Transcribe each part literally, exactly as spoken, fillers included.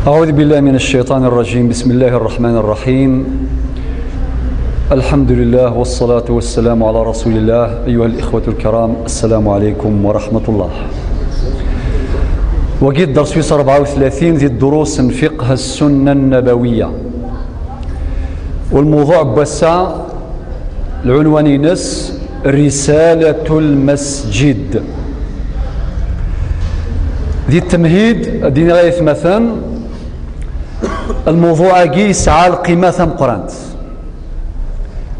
أعوذ بالله من الشيطان الرجيم. بسم الله الرحمن الرحيم. الحمد لله والصلاة والسلام على رسول الله. أيها الإخوة الكرام، السلام عليكم ورحمة الله. Wagi d dders wis rebɛa u tlatin di ddrus n fiqh السنة النبوية. والموضوع n wass-a, lɛunwan-ines, رسالة المسجد. Di temhid, ad d-iniɣ ay atmaten, lmuḍuɛ-agi yesɛa lqima tameqqrant.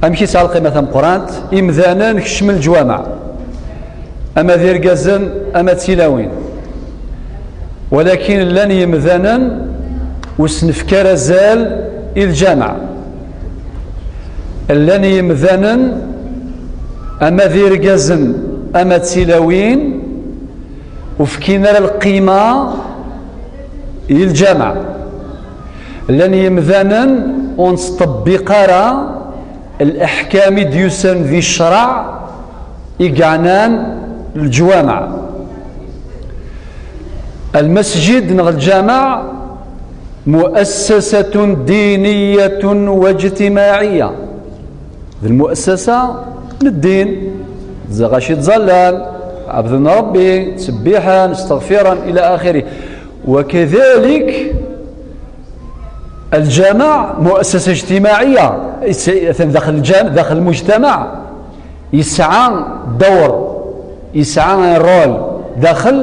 Amek yesɛa lqima tameqqrant? Imdanen kecmen leǧwameɛ, ama d irgazen, ama d tilawin. Walakin llan yemdanen ur s-nefki ara azal i lǧameɛ. Llan yemdanen, ama d irgazen, ama d tilawin, ur fkin ara lqima i lǧameɛ. Llan yemdanen ur nettṭebbiq ara leḥkam i d-yusan di ccreɛ i yeɛnan leǧwameɛ. Lmasǧid neɣ lǧameɛ مؤسسة دينية واجتماعية. D lmuassasa n ddin, d lɣaci ttẓallan, ɛebden Ṛebbi, ttṣebbiḥen, steɣfiren, ila axiri. وكذلك الجامع مؤسسة اجتماعية. Atan daxel lǧam-, daxel lmujtamaɛ, yesɛa dawr, yesɛa un rôle daxel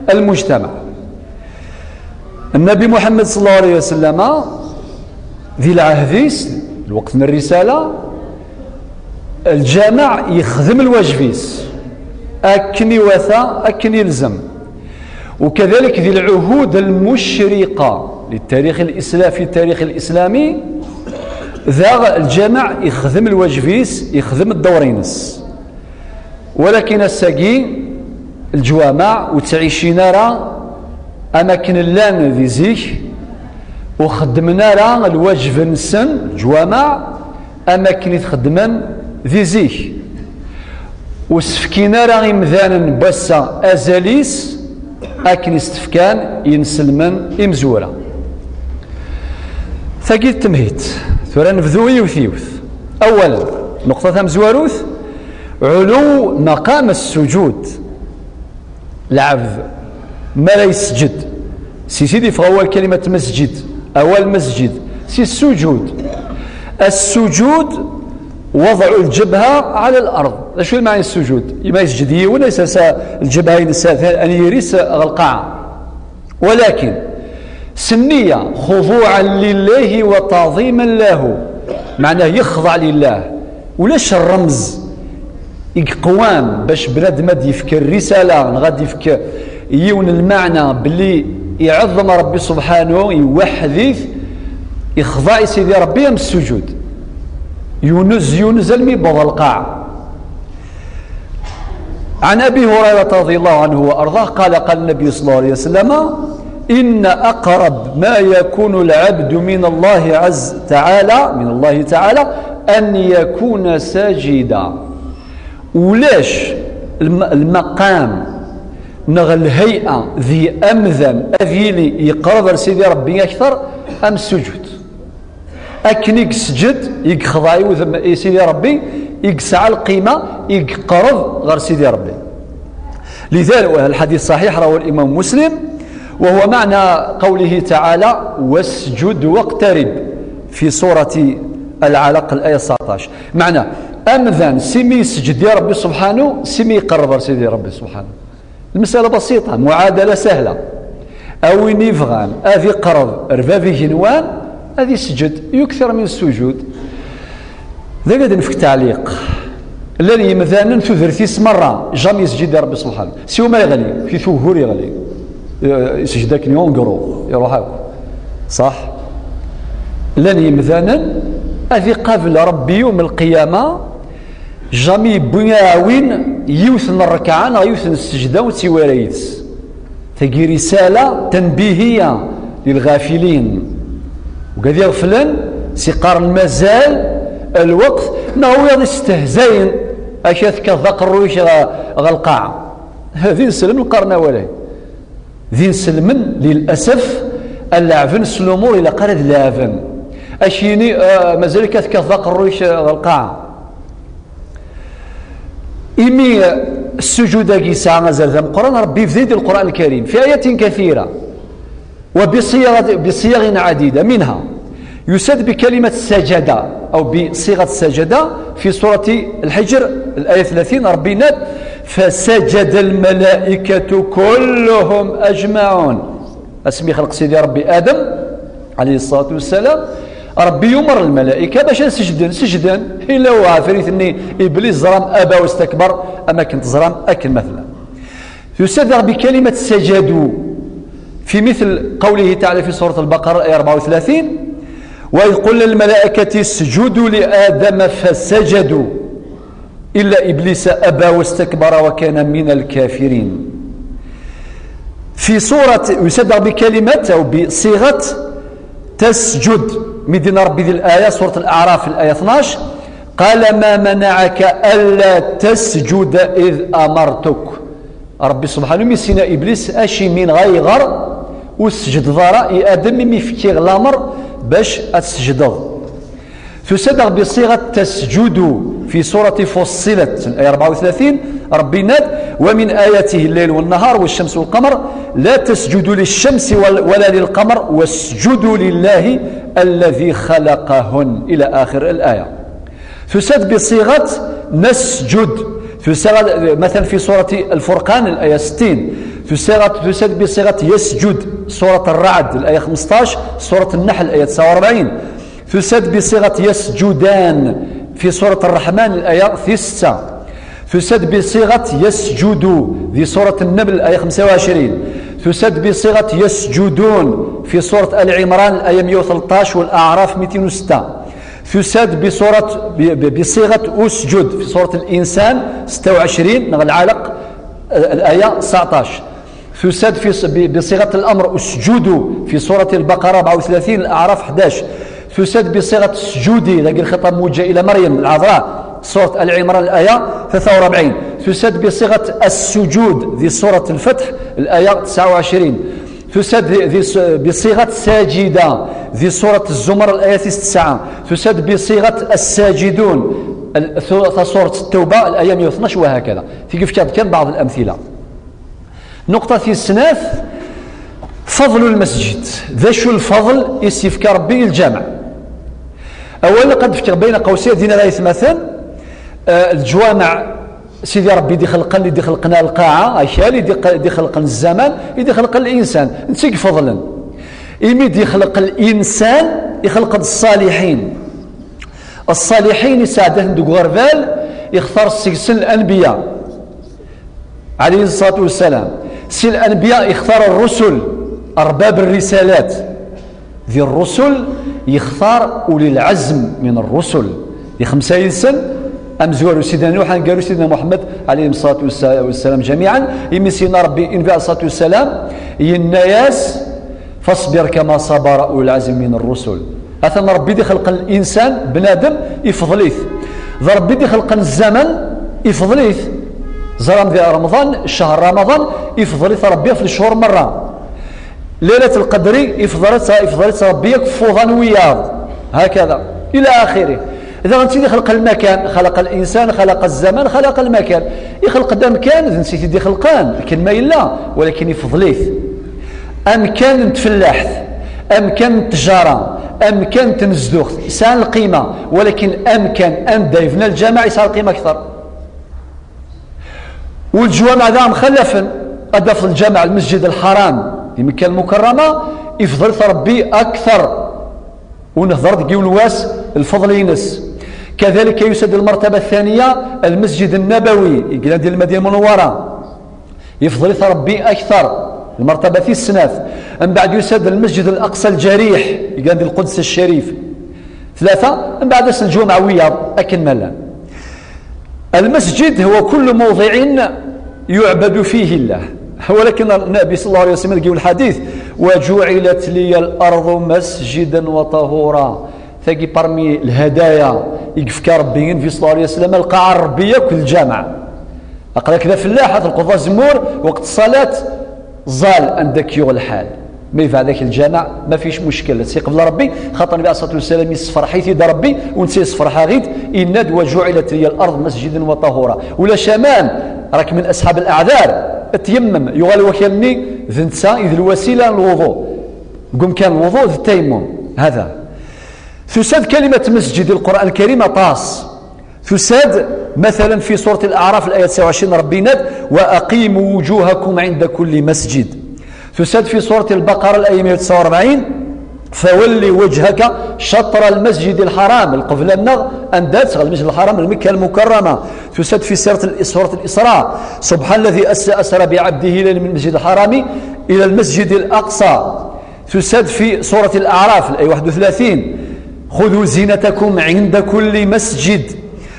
lmujtamaɛ. Nnabi Muḥemmed صلى الله عليه وسلم, di lɛehd-is, lweqt n rrisala, lǧameɛ yexdem lwajeb-is akken iwata, akken ilzem. وكذلك di lɛuhud lmucriqa للتاريخ الإسلام، في التاريخ الإسلامي, daɣ lǧameɛ ixdem lwajeb-is, ixdem ddawr-ines. Walakin ass-agi, leǧwameɛ ur ttɛicin ara am akken llan di zik, ur xeddmen ara lwajeb-nsen, leǧwameɛ, am akken i t-xeddmen di zik. Ur s-fkin ara imdanen n wass-a azal-is akken i s-t-fkan yinselmen imezwura. Tagi d temhit. Tura nebdu yiwet yiwet. Awalen, nuqṭa tamezwarut, ɛuluw maqam ssujud. Lɛebd mi ara yesǧed, si tid yeffeɣ awal kalimat masǧid, awal masǧid, si ssujud. Ssujud وضع الجبهة على الأرض. D acu i lmeɛna n ssujud? Imi yesǧed yiwen, yessers lǧebha-ines, anyir-is ɣer lqaɛa. Walakin s nniya, خضوعا لله وتعظيما له, meɛna yexḍeɛ lillah. Ulac rremz i yeqwan bac bnadem ad d-yefk rrisala neɣ ad d-yefk yiwen lmeɛna belli iɛeḍḍem Ṛebbi subḥanu, iweḥḥed-it, ixḍeɛ i Sidi Ṛebbi am ssujud. Yunez, yunez almi yewweḍ lqaɛa. عن أبي هريرة رضي الله عنه وأرضاه قال: قال النبي صلى الله عليه وسلم: إن أقرب ما يكون العبد من الله عز تعالى، من الله تعالى، أن يكون ساجدا. Ulac lm-, lmaqam neɣ lhay'a di amdan ad yili yeqreb ar Sidi Ṛebbi akteṛ am ssujud. Akken i yesǧed, i yexḍeɛ i wudem i Sidi Ṛebbi, i yesɛa lqima, i yeqreb ɣer Sidi Ṛebbi. لذلك الحديث صحيح رواه الإمام مسلم، وهو معنى قوله تعالى: واسجد واقترب، في سورة العلق الآية تسعطاش. Meɛna, amdan, s imi yesǧed i Ṛebbi subḥanu, s imi iqerreb ɣer Sidi Ṛebbi subḥanu. Lmesala basiṭa, muɛadala sahla. A win ibɣan ad iqerreb ar bab igenwan, ad isǧed, yukter min ssujud. Dagi ad nefk taɛliq. Llan yemdanen tudert-is merra, jamais yesǧid i Ṛebbi subḥanu. Siwa ma yeɣli, kif ugur yeɣli. Eh, isǧed akken i ungru, iṛuḥ akk. Ṣaḥ? Llan yemdanen ad iqabel Ṛebbi yawm lqiyama, jamais yewwi aɛwin yiwet n ṛṛekɛa neɣ yiwet n sseǧda ur tt-iwara yid-s. Tagi risala tanbihiya lilɣafilin. Ugad iɣeflen, s iqqaren mazal lweqt, neɣ wiyaḍ istehzayen, akka tekkaḍ d aqerruy-ik ɣer, ɣer lqaɛa. D inselmen qqaren awal-ayi. D inselmen, lilasaf, Ad leɛben s lumuṛ ilaq ara ad leɛben. Ad k-yini, ah, mazal-ik ad tekkateḍ aqerruy-ik, ah, ɣer lqaɛa. Imi, ah, ssujud-agi yesɛa azal d ameqqran, Ṛebbi yebda-d Lqur'an Lkarim fi ayatin kathira wa bi ṣiyaɣ-, bi ṣiyaɣin ɛadida, minha yusa-d bi kalimat sajada aw bi ṣiɣat sajada fi surati Lḥijr, laya tlatin, Ṛebbi yenna-d: فسجد الملائكة كلهم أجمعون. Asmi yexleq Sidi Ṛebbi Adem, ɛalayhi ṣṣalatu wassalam, Ṛebbi yumeṛ lmalaika bac ad seǧden. Seǧden, illa uɛefrit-nni Iblis, ẓram, aba wastakbar, am akken teẓram akken ma tella. Tusa daɣ bi kalimat sajadu, fi mithl qawlihi taɛala fi surat al-Baqara, aya rebɛa u tlatin: وإذ قلنا للملائكة اسجدوا لآدم فسجدوا إلا إبليس أبى واستكبر وكان من الكافرين. Fi surat, yusa-d daɣ bi kalimat aw bi ṣiɣat tasǧud. Mi d-yenna Ṛebbi di laya, surat Al-Aɛraf, laya tnac: قال ما منعك ألا تسجد إذ أمرتك. Ṛebbi subḥanu mi s-yenna Iblis: acimi neɣ ayɣer ur tesǧeddeḍ ara i Adem imi fkiɣ lameṛ bac ad tesǧdeḍ? Tusa-d daɣ bi ṣiɣat tasǧudu fi surati Fussilat, laya rebɛa u tlatin, Ṛebbi yenna-d: ومن آياته الليل والنهار والشمس والقمر لا تسجدوا للشمس ولا للقمر واسجدوا لله الذي خلقهن إلى آخر الآية. Tusa-d bi ṣiɣat nasǧud. Tusa, matan, fi surati Al-Furqan, laya settin. Tusa-, tusa-d bi ṣiɣat yasǧud, surat Ar-Ra'd, laya xmesṭac, surat An-Naḥl, laya tesɛa u rebɛin. Tusa-d bi ṣiɣat yasǧudan fi surat Ar-Raḥman, laya tis setta. Tusa-d bi ṣiɣat yasǧudu di surat An-Naml, laya xemsa u ɛecrin. Tusa-d bi ṣiɣat yasǧudun fi surat Ali Ɛimran, laya meyya u tleṭṭac, wal Aɛraf mitin u setta. Tusa-d bi ṣiɣat, bi, bi, bi ṣiɣat usǧud fi surat Al-Insan setta u ɛecrin, neɣ Lɛalaq, eh, laya tseɛṭac. Tusa-d fi ṣ-, bi, bi ṣiɣat al-amr usǧudu fi surat Al-Baqara rebɛa u tlatin, Al-Aɛraf ḥdac. Tusa-d bi ṣiɣat sǧudi, dagi lxiṭab muwajjah ila Maryam, Lɛaḍra, surat Ali Ɛimran, laya tlata u rebɛin. Tusa-d bi ṣiɣat as-sujud di surat Al-Fatḥ, laya tesɛa u ɛecrin. Tusa-d di, di s-, bi ṣiɣat sajida di surat Az-Zumar, laya tis tesɛa. Tusa-d bi ṣiɣat as-sajidun, al-, tu-, ta surat At-Tawba, laya meyya u tnac, wa hakada. Tigi fkiɣ-d kan baɛḍ al-amthila. Nuqṭa tis snat, fadlu lmasǧid. D acu lfadl i s-yefka Ṛebbi i lǧameɛ? Awal, ad fkeɣ bayna qawsayn, dinna ay atmaten, eh, lǧwameɛ, Sidi Ṛebbi i d-ixelqen, i d-ixelqen lqaɛa, akal, i d-ix-, i d-ixelqen zzaman, i d-ixelqen linsan, netta i ifeḍlen. Imi d-ixleq linsan, ixleq-d ṣṣaliḥin. Ṣṣaliḥin, isɛedda-ten deg uɣerbal, ixtar seg-sen lanbiya, ɛalayhim ṣṣalatu wassalam. Si lanbiya, ixtar ṛṛusul, ṛbab rrisalat. Di ṛṛusul, yextar uli lɛezm min ṛṛusul. Di xemsa yid-sen, amezwaru Sidna Nuḥ, aneggaru Sidna Muḥemmed, ɛalayhim ṣṣalatu wassa-, wassalam ǧamiɛan, imi s-yenna Ṛebbi i Nnbi ɛalayhi ṣṣalatu wassalam, yenna-yas: فاصبر كما صبر أولو العزم من الرسل. Atan Ṛebbi i d-ixelqen linsan, bnadem, ifeḍl-it. D Ṛebbi i d-ixelqen zzaman, ifeḍl-it. Ẓran di Remḍan, ccher Remḍan, ifeḍl-it Ṛebbi ɣef lecchur merra. Laylat Lqedri, ifḍer-itt, ifḍer-itt Ṛebbi akk f uḍan wiyaḍ. Hakada. Ila axiri. Daɣen, d tid ixelq lmakan, xalaq linsan, xalaq zzaman, xalaq lmakan. Ixelq-d amkan, d netta i t-id-ixelqen, akken ma yella, walakin ifeḍl-it. Amkan n tfellaḥt, amkan n ttjara, amkan n tnezduɣt, sɛan lqima, walakin amkan anda yebna lǧameɛ yesɛa lqima akter. Lǧuwameɛ daɣen mxallafen, ad d-tafeḍ lǧameɛ, lmesǧid lḥaram di Mekka Lmukarrama, ifḍel-it Ṛebbi akter. Ur nehḍer deg yiwen wass lfeḍl-ines. Kadalika yusa-d lmertaba ttaniya, lmesǧid nnabawi i yellan di Lmadina Munewwara, ifḍel-it Ṛebbi akter, lmertaba tis snat. Mbeɛd yusa-d lmesǧid Al-Aqsa Lǧariḥ i yellan di Lquds Ccarif. Tlata, mbeɛd-as lǧumaɛ wiyaḍ akken ma llan. المسجد هو كل موضع يعبد فيه الله. ولكن النبي صلى الله عليه وسلم يقول الحديث: وجعلت لي الأرض مسجدا وطهورا. Tagi parmi lhadaya i yefka Ṛebbi i Nnbi صلى الله عليه وسلم, lqaɛa n Ṛebbi akk d lǧameɛ. Aql-ak d afellaḥ, ad telqeḍ azemmur, weqt ṣṣalat, ẓal anda k-yuɣ lḥal. Ma yebɛed-ak lǧameɛ, ma fic muckil, ad tt-iqbel Ṛebbi, xaṭer Nnbi alayhi ṣṣalatu wassalam yessefreḥ-it-id Ṛebbi, u netta yessefreḥ-aɣ-id, yenna-d: "Wa juɛilat liya l-ard masǧidan wa ṭahura." Ulac aman, rak min asḥab al-aɛdar, ad t-yemmem, yuɣal wakal-nni d netta i d lwasila n lwuḍu. Deg umkan n lwuḍu d tayammum. Hada. Tusa-d kalimat masǧid di Lqur'an Lkarim aṭas. Tusa-d, mathalan, fi surat Al-A'raf, l-aya tesɛa u ɛecrin, Ṛebbi yenna-d: "Wa aqimu wujuhakum ɛinda kulli masǧid." Tusa-d fi surat Al-Baqara, l-aya meyya u tesɛa u ṛebɛin: "Fawalli wajhaka catra l-masjid al-haram", lqebla-nneɣ anda-tt, ɣer Lmasjid Lḥaram, Lmekka Lmukarrama. Tusa-d fi sirat al-, surat Al-Isra: "Subḥana lladi asra, asra biɛabdihi laylan min al-masjid al-harami ila al-masjid al-aqsa." Tusa-d fi surat Al-A'raf, l-aya waḥed u tlatin: "Xudu zinatakum ɛinda kulli masjid."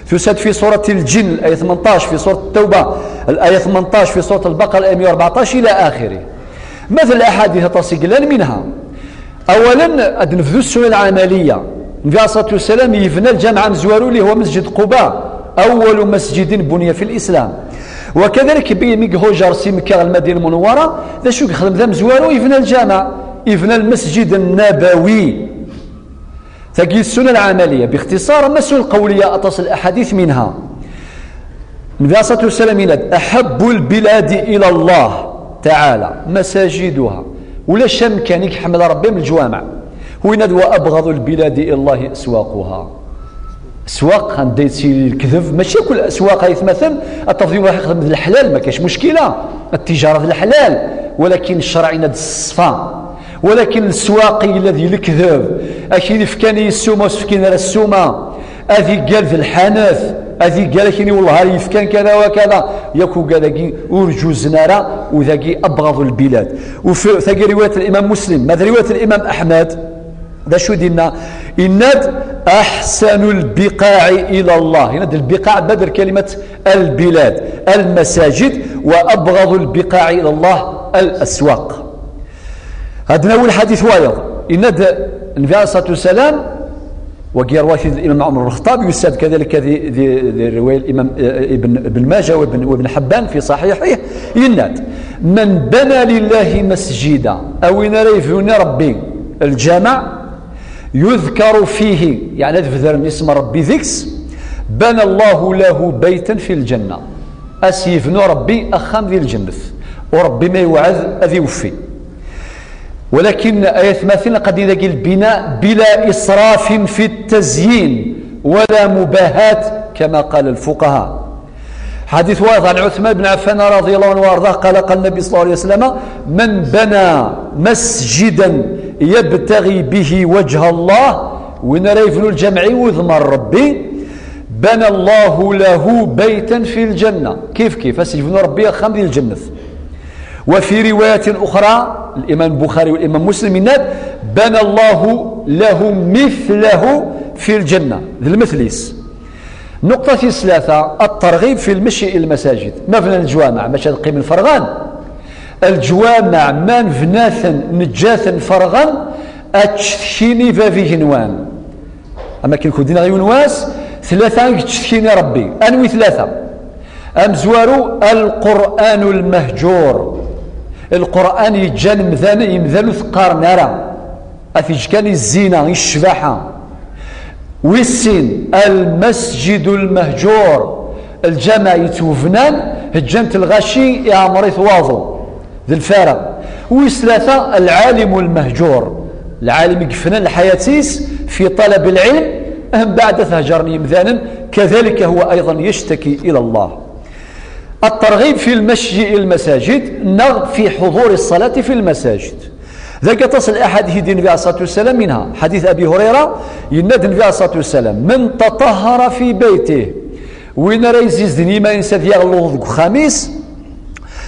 Tusa-d fi surat Al-Jinn, l-aya tmenṭac, fi surat At-Tawba, l-aya tmenṭac, fi surat Al-Baqara, l-aya meyya u ṛebɛṭac, ila axirih. Ma d laḥadit aṭas i yellan, minha. Awalen, ad nebdu ssuna lɛamaliya. Nnbi alayhi ṣṣalatu wassalam yebna lǧameɛ amezwaru, li huwa Masjid Quba, awwalu masjidin buniya fi l-Islam. Wa kadalik, bi-, mi ihujer si Mekka ɣer Lmadina Lmunawwara, d acu i yexdem d amezwaru? Yebna lǧameɛ, yebna Lmasjid Nnabawi. Tagi d ssuna lɛamaliya. Bixtiṣar, ama ssuna lqawliya, aṭas n laḥadit, minha. Nnbi alayhi ṣṣalatu wassalam yenna-d: "Aḥabbu lbiladi ila Llah taɛala masajiduha." Ulac amkan i iḥemmel Ṛebbi am lǧwameɛ. Yenna-d: "Wa abɣadu lbiladi ila Llahi aswaquha." Aswaq, anda yettili lekdeb, mačči akk aswaq ay atmaten, ad tafeḍ yiwen ruḥ ixdem d leḥlal, ma kac muckila, ttijara d leḥlal, walakin ccṛeɛ yenna-d ṣṣfa. Walakin leswaq yella di lekdeb, akin ifkan i ssuma, ur s-fkin ara ssuma, ad iggal d lḥanat, ad iggal akin i wellah ar yefkan kada wa kada, yak ugadagi ur juzen ara, u dagi abɣadu lbilad. U fi, tagi riwayat Limam Muslim, ma d riwayat Limam Aḥmed, d acu i d-yenna? Yenna-d: "Aḥsanu lbiqaɛi ila Llah." Yenna-d lbiqaɛ badel kalimat albilad, almasajid, wa abɣadu lbiqaɛi ila Llah alaswaq. Ad nawi lḥadit wayeḍ. Yenna-d Nnbi alayhi ṣṣalatu wassalam, wagi yerwa-t-id Imam Ɛumar Lxeṭṭab, yusa-d kadalika di, di, di riwaya Imam, eh, Ibn, Ibn Maja wa Ibn, wa Ibn Ḥebban fi ṣaḥiḥih, yenna-d: "Man bana lillahi masjida", a win ara yebnun i Ṛebbi lǧameɛ, "yudkaru fihi", yeɛni ad bedren isem n Ṛebbi deg-s, "bana Llahu lahu baytan fi lǧanna", a s-yebnu Ṛebbi axxam di lǧennet. U Ṛebbi ma yewɛed ad iweffi. Walakin, ay atmaten, qad dagi lbina bila israfin fi ttazyin wala mubahat, kama qala lfuqaha. Ḥadit wayeḍ ɛan Ɛuthman ibn Ɛeffan raḍiyallahu ɛanhu wa arḍah, qala, qala Nnabi ṣalla Llahu ɛalayhi wa sallam: "Man bana masjidan yabtaɣi bihi wajha Llah", win ara yebnu lǧameɛ i wudem n Ṛebbi, "bana Llahu lahu baytan fi lǧanna", kif kif, a s-yebnu Ṛebbi axxam di lǧennet. Wa fi riwayatin uxra, Limam Buxari wa Limam Muslim yenna-d: "Bana Llahu lahu mithlahu fi lǧanna", d lmetl-is. Nnuqṭa tis tlata, at-terɣib fi lmecyi ila lmasajid. Ma bnan leǧwameɛ, mačči ad qqimen ferɣen. Leǧwameɛ, ma nebna-ten, neǧǧa-ten ferɣen, ad ttcetkin i bab igenwan. Am akken kudin yiwen wass, tlata i yettcetkin i Ṛebbi. Anwi tlata? Amezwaru, Lqur'anu lmehǧur. Lqur'an yeǧǧan imdanen, imdanen ur t-qqaren ara. Ad t-yeǧǧ kan i zzina, i ccbaḥa. Wis sin, Lmasǧidu lmehǧur. Lǧameɛ yettwebnan, heǧǧan-t lɣaci, iɛemmer-it waḍu. D lfarq. Wis tlata, lɛalimu lmehǧur. Lɛalim i yefnan lḥayat-is fi ṭalab lɛilm, mbeɛd ad t-heǧren yimdanen, kadalika huwa ayḍan yectaki ila Llah. At-terɣib fi lmecyi ila lmasajid, neɣ fi ḥuḍuri ṣṣalati fi lmasajid. Dagi aṭas n laḥadit i d-yenna Nnbi ɛalayhi ṣṣalatu wassalam, minha ḥadit Abi Hurayra, yenna-d Nnbi ɛalayhi ṣṣalatu wassalam: "Man taṭahhara fi baytih", win ara yezizden iman-is ad yaɣ luḍ deg uxxam-is,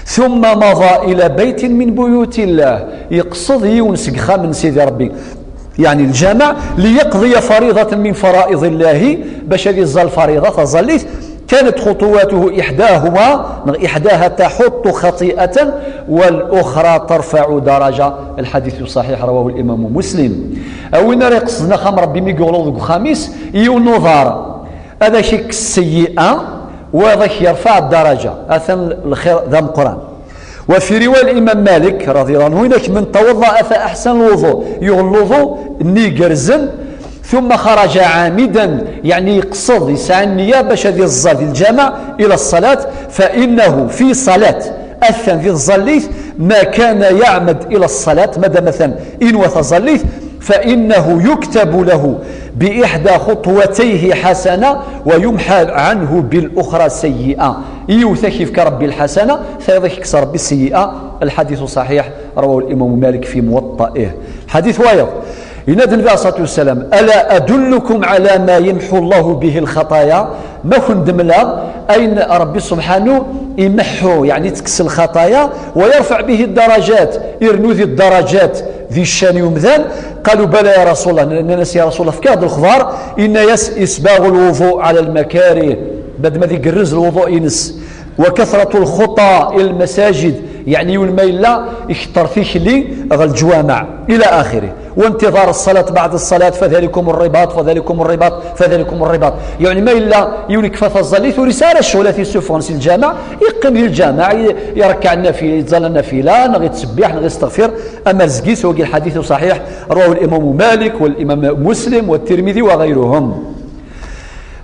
"thumma maḍa ila baytin min buyuti Llah", yeqsed yiwen seg ixxamen n Sidi Ṛebbi, yeɛni lǧameɛ, "liyaqḍiya fariḍatan min faraiḍi Llahi", bac ad iẓẓal lfariḍa, taẓallit, "kanat xuṭuwatuhu iḥdahuma", neɣ "iḥdaha taḥuṭṭu xaṭi'atan, wal uxra tarfaɛu daraja". Lḥadit ṣaḥiḥ, rawahu Limamu Muslim. A win ara iqesden axxam Ṛebbi mi yuɣ luḍ deg uxxam-is, yiwen n uḍar, ad ak-ikkes sseyyi'a, wayeḍ ad ak-yerfaɛ ddaraja. Atan lxir d ameqqran. وفي رواية الإمام مالك رضي الله عنه، إنك من توضأ فأحسن الوضوء، يغلظ النية جرزن، ثم خرج عامدا، يعني يقصد، يسعى النية باش هذه الزاد الجامع إلى الصلاة، فإنه في صلاة أثن ذي الظليث ما كان يعمد إلى الصلاة، ما دام مثلا إن وثظليث، فإنه يكتب له بإحدى خطوتيه حسنة ويمحى عنه بالأخرى سيئة. Yiwet ad k-yefk Ṛebbi lḥasana, tayeḍ ad k-yekkes Ṛebbi sseyyi'a. الحديث صحيح، رواه الإمام مالك في موطئه. Lḥadit wayeḍ, yenna-d Nnbi alayhi ṣṣalatu wassalam: ألا أدلكم على ما يمحو الله به الخطايا؟ Ma ken-d-mleɣ ayen Ṛebbi subḥanu imeḥḥu, yeɛni tekkes lxaṭaya, ويرفع به الدرجات, irennu di ddarajat, di ccan i umdan. قالوا: بلى يا رسول الله. Nnan-as: Ya Rasul Allah, efk-aɣ-d lexbar. Yenna-yas: إسباغ الوضوء على المكاره, ma d ma ad igerrez lwuḍu-ines, وكثرة الخطى إلى المساجد, yeɛni yiwen ma yella iketter tikli ɣer leǧwameɛ, إلى آخره. وانتظار الصلاة بعد الصلاة، فذلكم الرباط، فذلكم الرباط، فذلكم الرباط. Yeɛni ma yella yiwen yekfa taẓallit, ur yesɛi ara ccɣel ad t-yessufɣen si lǧameɛ, yeqqim di lǧameɛ, i-, irekkeɛ nnafila, yettẓalla nnafila, neɣ yettṣebbiḥ, neɣ yesteɣfir. Amer zgis, wagi lḥadit ṣaḥiḥ, رواه الإمام مالك والإمام مسلم والترمذي وغيرهم.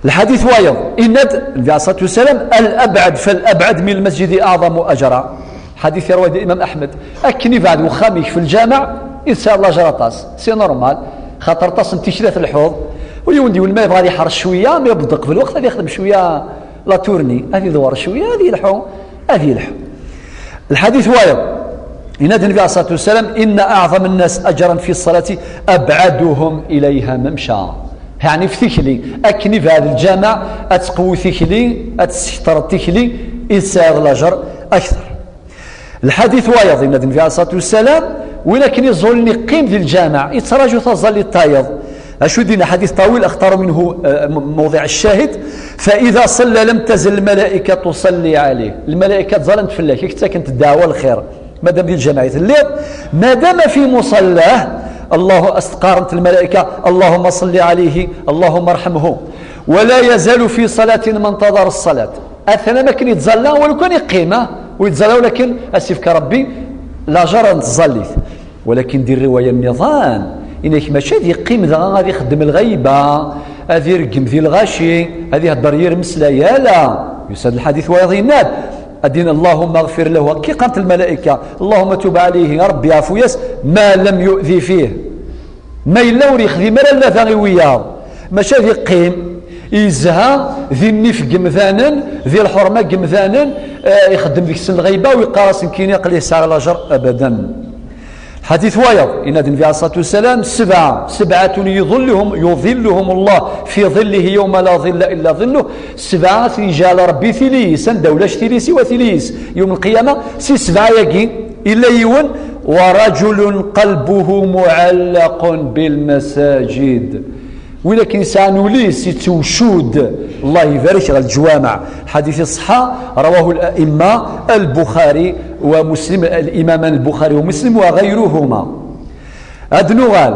Lḥadit wayeḍ, yenna-d Nnbi alayhi ṣṣalatu wassalam: الأبعد فالأبعد من المسجد أعظم أجرا. Lḥadit yerwa-d Imam Aḥmed. Akken yebɛed wexxam-ik f lǧameɛ, i tesɛiḍ lajer aṭas. C'est normal. Xaṭer aṭas n tikli telḥuḍ. U yiwen d yiwen ma yebɣa ad iḥrec cwiya, ma yewweḍ qbel lweqt, ad yexdem cwiya la tournée, ad idewwer cwiya, ad yelḥu, ad yelḥu. Lḥadit wayeḍ, yenna-d Nnbi alayhi ṣṣalatu wassalam: إن أعظم الناس أجرا في الصلاة أبعدهم إليها ممشى. Yeɛni f tikli, akken yebɛed lǧameɛ, ad tqewwi tikli, ad tessekter tikli, i tesɛiḍ lajer akter. Lḥadit wayeḍ, yenna-d Nnbi alayhi ṣṣalatu wassalam: win akken iẓulen iqqim di lǧameɛ, yettraǧu taẓallit tayeḍ. Acu d-yenna? Ḥadit ṭawil, أختار منه, eh, موضع الشاهد: فإذا صلى لم تزل الملائكة تصلي عليه. Lmalayka ttẓallint fell-ak, ad k-ttakent ddeɛwa lxir. Ma dam di lǧameɛ i telliḍ, ma dam fi muṣallah, Allahu, as-qqarent lmalayka: اللهم صل عليه، اللهم ارحمه. ولا يزال في صلاة ما انتظر الصلاة. Atan am akken yettẓalla, walu kan iqqim, ah, ur yettẓalla, walakin as-ifk Ṛebbi lajer n tẓallit. Walakin di rriwaya nniḍen, yenna-k mačči ad yeqqim dɣa ad ixeddem lɣayba, ad ireggem di lɣaci, ad ihedder yir mmeslay, ala. Yusa-d lḥadit wayeḍ yenna-d, ad d-yenna: اللهم اغفر له, akka i qqarent lmalayka: اللهم تب عليه, a Ṛebbi ɛfu-yas, ما لم يؤذ فيه. Ma yella ur yexdim ara llada i wiyaḍ, mačči ad iqqim, izha di nnif n yemdanen, di lḥurma n yemdanen, eh, ixeddem deg-sen lɣayba, u yeqqar-asen kini aql-i sɛiɣ lajer, abadan. Lḥadit wayeḍ, yenna-d Nnbi alayhi ṣṣalatu wassalam: سبعة، سبعة يظلهم، يظلهم الله في ظله يوم لا ظل إلا ظله. Sebɛa ad ten-yeǧɛel Ṛebbi tili-is, anda ulac tili siwa tili-is. Yawm lqiyama, si sebɛa-yagi, yella yiwen: ورجل قلبه معلق بالمساجد. Win akken yesɛan ul-is yettewcud, Allah ibarek ɣer leǧwameɛ. Lḥadit iṣeḥḥa, رواه الأئمة البخاري ومسلم, الإمامان البخاري ومسلم وغيرهما. Ad nuɣal.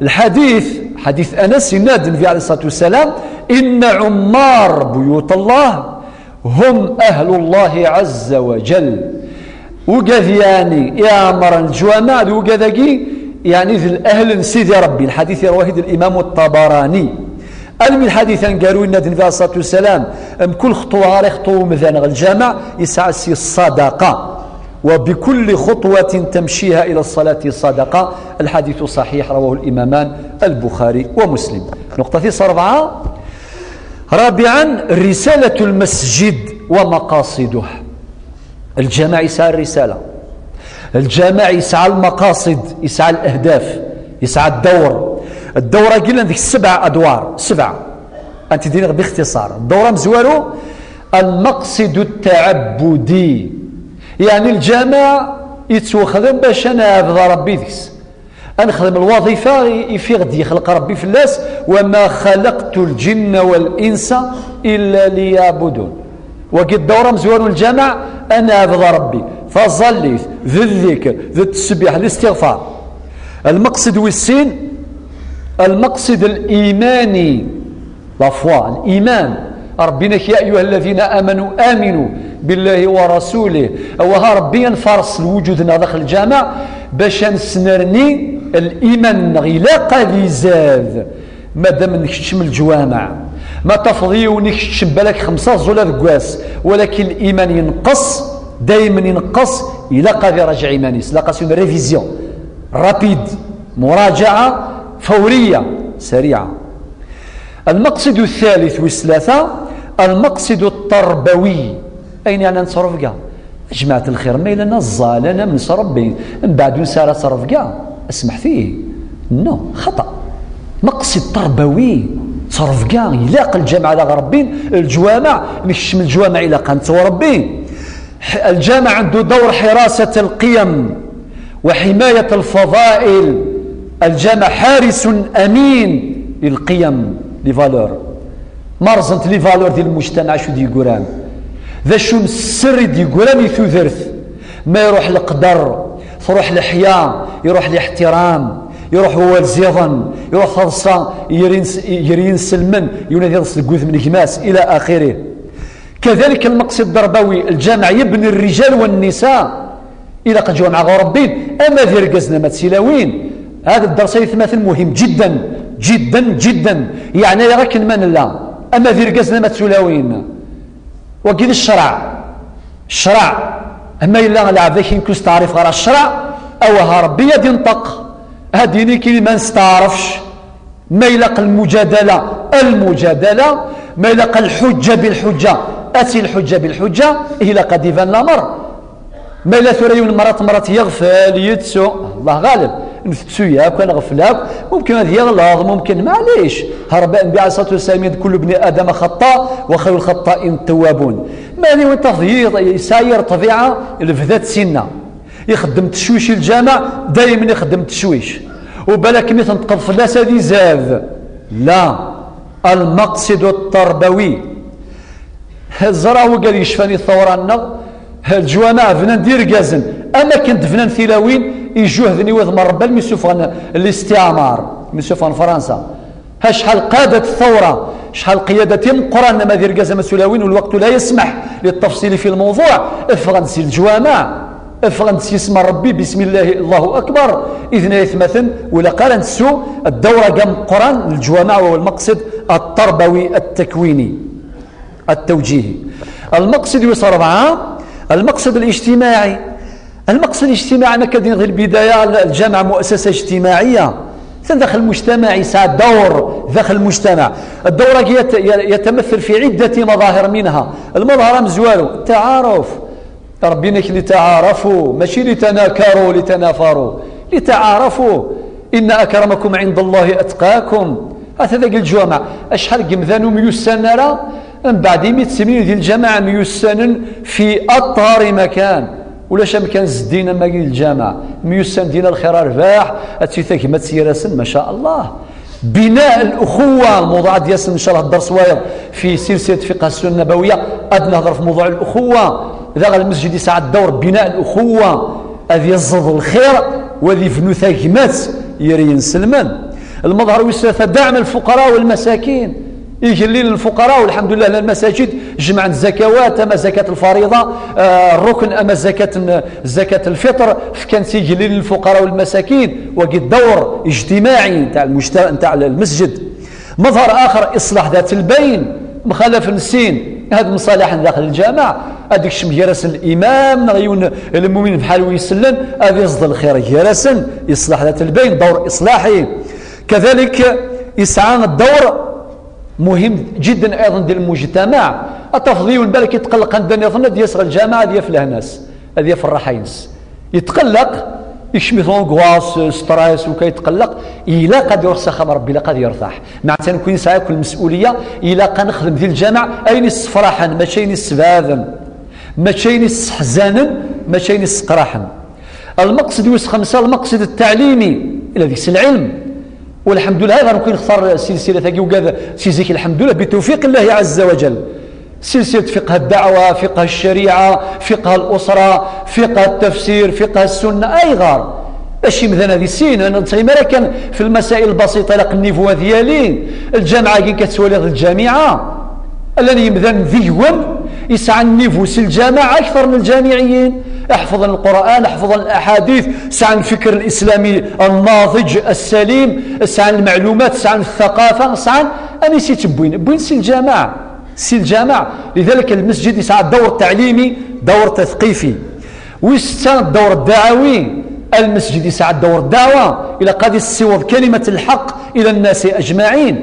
Lḥadit, ḥadit Anas, yenna-d Nnbi alayhi ṣṣalatu wassalam: إن عمار بيوت الله هم أهل الله عز وجل. Ugad yeɛni iɛemren leǧwameɛ d ugad-agi, yeɛni d lahl n Sidi Ṛebbi. Lḥadit yerwa-t-id Limamu Ṭṭabarani. Almi lḥadit aneggaru, yenna-d Nnbi alayhi ṣṣalatu wassalam: mkul xeṭwa ara ixeṭṭu umdan ɣer lǧameɛ, yesɛa si ṣṣadaqa. وبكل خطوة تمشيها إلى الصلاة صدقة. الحديث صحيح، رواه الإمامان البخاري ومسلم. نقطة tis rebɛa. رابعا، رسالة المسجد ومقاصده. Lǧameɛ yesɛa rrisala. Lǧameɛ yesɛa lmaqaṣid, yesɛa lahdaf, yesɛa ddawr. Ddawr-agi llan deg sebɛa adwar, sebɛa. Ad t-id-iniɣ bixtiṣar. Ddawr amezwaru, المقصد التعبدي. Yeɛni lǧameɛ yettwexdem bac ad neɛbed Ṛebbi deg-s. Ad nexdem lwaḍifa i, i fiɣ d-yexleq Ṛebbi fell-as: وما خلقت الجن والإنس إلا ليعبدون. Wagi ddawr amezwaru n lǧameɛ, ad neɛbed Ṛebbi, taẓallit, d ddikr, d ttesbiḥ, listiɣfar. Lmeqsed wis sin, lmeqsed limani, la foi, liman. Ṛebbi yenna-k: يا أيها الذين آمنوا آمنوا Billahi wa rasulih. Awaha Ṛebbi ad nfaṛes lwuǧud-nneɣ daxel lǧameɛ bac ad nesnerni liman-nneɣ, ilaq ad izad. Madam nekcem lǧwameɛ, ma tafeḍ yiwen ikeččem balak xemsa ẓẓula deg wass, walakin liman yenqes, daymen yenqes, ilaq ad iraǧeɛ iman-is, ilaq-as une révision rapide, مراجعة فورية سريعة. المقصد الثالث wis tlata, المقصد التربوي. Ayen yeɛnan ttrebga. Jmaɛt lxir, ma yella neẓẓa, la namen s Ṛebbi, mbeɛd ur nesɛi ara ttrebga, smeḥt-iyi. Non, xaṭa. Maqsid terbawi, ttrebga, ilaq lǧameɛ daɣ Ṛebbi, lǧwameɛ, nekcem lǧwameɛ ilaq ad nettwaṛebbi. الجامع عنده دور حراسة القيم وحماية الفضائل. الجامع حارس أمين للقيم، les valeurs. Ma rẓent les valeurs di lmujtamaɛ, acu d-yeggran? D acu n sser i d-yeggran i tudert? Ma iruḥ leqder, truḥ leḥya, iruḥ liḥtiram, iruḥ wawal ziḍen, iruḥ taḍsa ger-ins-, ger yinselmen, yiwen ad iḍes deg wudem n gma-s, ila axirih. Kadalik lmeqsid ḍerbawi, lǧameɛ yebni rrijal wa nnisa. Ilaq ad ǧewɛeɣ ɣur Ṛebbi, ama d irgazen ama d tilawin. Hada dders ay atmaten muhim jiddan, jiddan, jiddan. Yeɛna-yaɣ akken ma nella, ama d irgazen ama d tulawin. Wagi d ccreɛ. Ccreɛ. Ama yella lɛebd akin ku steɛrif ɣer ccreɛ, awaha Ṛebbi ad inṭeq. Ad yini kini ma nesteɛrefc. Ma ilaq lmujadala, lmujadala, ma ilaq lḥuǧǧa bilḥuǧǧa, ad ti lḥuǧǧa bilḥuǧǧa, ilaq ad iban lamer. Ma yella tura yiwen mrat, mrat yeɣfel, yettu, Allah ɣaleb, ntettu yakk, ad nɣefl akk, mumkin ad yeɣleḍ, mumkin, maɛlic. Ṛebbi, Nnbi ɛalayhi ṣṣalatu wassalam, yenna-d, كل ابن آدم خطاء وخير الخطائين التوابون. Ma d yiwen tafeḍ yesɛa yir ṭbiɛa, lebda-tt sinna. Ixeddem tecwic i lǧameɛ, daymen ixeddem tecwic. U balak mi tenṭqeḍ fell-as ad izad. La. المقصد التربوي. Ẓra wigad yecfan i tawra-nneɣ, lǧwameɛ bnan d irgazen, am akken d-bnan tilawin, ijuhden i wudem n Ṛebbi almi sufɣen listiɛmar, mi sufɣen Fransa. Acḥal qadat thawra, acḥal qiyada timeqqranen ama d irgazen ama d tulawin, والوقت لا يسمح للتفصيل في الموضوع. Ffɣen-d si leǧwameɛ, ffɣen-d s yisem n Ṛebbi, bismillahi, Allahu akbar. Idn ay atmaten, ur ilaq ara ad ntettu ddawr-agi ameqqran n leǧwameɛ, وهو المقصد التربوي التكويني التوجيهي. المقصد wis ṛebɛa, المقصد الاجتماعي. المقصد الاجتماعي, ma akka d-nniɣ di lbidaya, lǧameɛ مؤسسة اجتماعية. Atan daxel المجتمع, yesɛa ddawr daxel المجتمع. الدور-agi yet-, يتمثل في عدة مظاهر منها. Lmaḍher amezwaru, التعارف. Ṛebbi yenna-k لتعارفوا, mačči لتناكروا, لتنافروا. لتعارفوا. إن أكرمكم عند الله أتقاكم. Ata dagi lǧwameɛ, acḥal n yemdanen ur myussanen ara, mbeɛd imi ttemlilin di lǧameɛ myussanen في أطهر مكان. Ulac amkan zeddin am wagi di lǧameɛ. Myussan dina lxir rrbeḥ, ad tili tagmat gar-asen, ma sha Allah. بناء الأخوة, lmawḍuɛ ad d-yasen, ncallah, dders wayeḍ في سلسلة فقه السنة النبوية, ad nehder ɣef mawḍuɛ الأخوة. Daɣ lmesǧid yesɛa ddawr بناء الأخوة, ad yeẓẓed lxir, u ad yebnu tagmat gar yinselmen. Lmaḍher wis tlata, دعم الفقراء والمساكين. Igellilen, lfuqara, u lḥemdulillah, llan lmasajid, jemɛen zakawat, ama zakat lfariḍa, eh, rrukn, ama zakat n, zakat lfiṭr, fkan-tt i igellilen, lfuqara, u lmasakin, wagi ddawr ijtimaɛi ntaɛ lmujta-, ntaɛ lmesǧed. Maḍher axer, iṣlaḥ dat lbayn, mxalafen sin, ad mṣalaḥen daxel lǧameɛ, ad ikcem gar-asen limam, neɣ yiwen lmumin bḥal wi isellen, ad iẓḍ lxir gar-asen, iṣlaḥ dat lbayn, dawr iṣlaḥi. Kadalik, isɛa ddawr muhim jidden ayḍen di lmujtamaɛ. Ad tafeḍ yiwen balak yetqelleq anda nniḍen, ad yas ɣer lǧameɛ, ad yaf lehna-s, ad yaf rraḥa-ines. Yetqelleq, ikcem-it l'angoisse, stress, u kan yetqelleq, ilaq ad iruḥ s axxam Ṛebbi, ilaq ad yertaḥ. Meɛna nekkni nesɛa akk lmes'uliya, ilaq ad nexdem di lǧameɛ ayen issefraḥen, mačči ayen issebɛaden, mačči ayen isseḥzanen, mačči ayen isseqraḥen. Lmeqsed wis xemsa, lmeqsed ttaɛlimi, ila deg-s lɛilm. Walḥemdulillah, ayɣer nekkni nextar silsilat-agi, ugad si zik, lḥemdulillah, bitewfiq Llahi ɛazza wa jal. Silsilat fiqh ddeɛwa, fiqh ccariɛa, fiqh lusra, fiqh tafsir, fiqh ssunna. Ayɣer? Acimi imdanen ad issinen, ur nettɣimi ara kan fi lmasail lbasita, ilaq nnivu ad yali. Lǧameɛ-agi kan tettwaliḍ d lǧamiɛa. Llan yimdanen d igwan, Yesɛan niveau si lǧameɛ akter n lǧamiɛiyin. Ḥefḍen Lqur'an, ḥefḍen laḥadit, sɛan lfekr lislami nnaḍij, ssalim, sɛan lmeɛlumat, sɛan ttaqafa, sɛan. Anisi tt-wwin? Wwin si lǧameɛ. Si lǧameɛ. Lidalik lmesǧid yesɛa dawr taɛlimi, dawr tathqifi. Wis setta, dawr ddaɛwi. Lmesǧid yesɛa dawr ddaɛwa. Ilaq ad yessiweḍ kalimat lḥeqq ila nnasi ajmaɛin.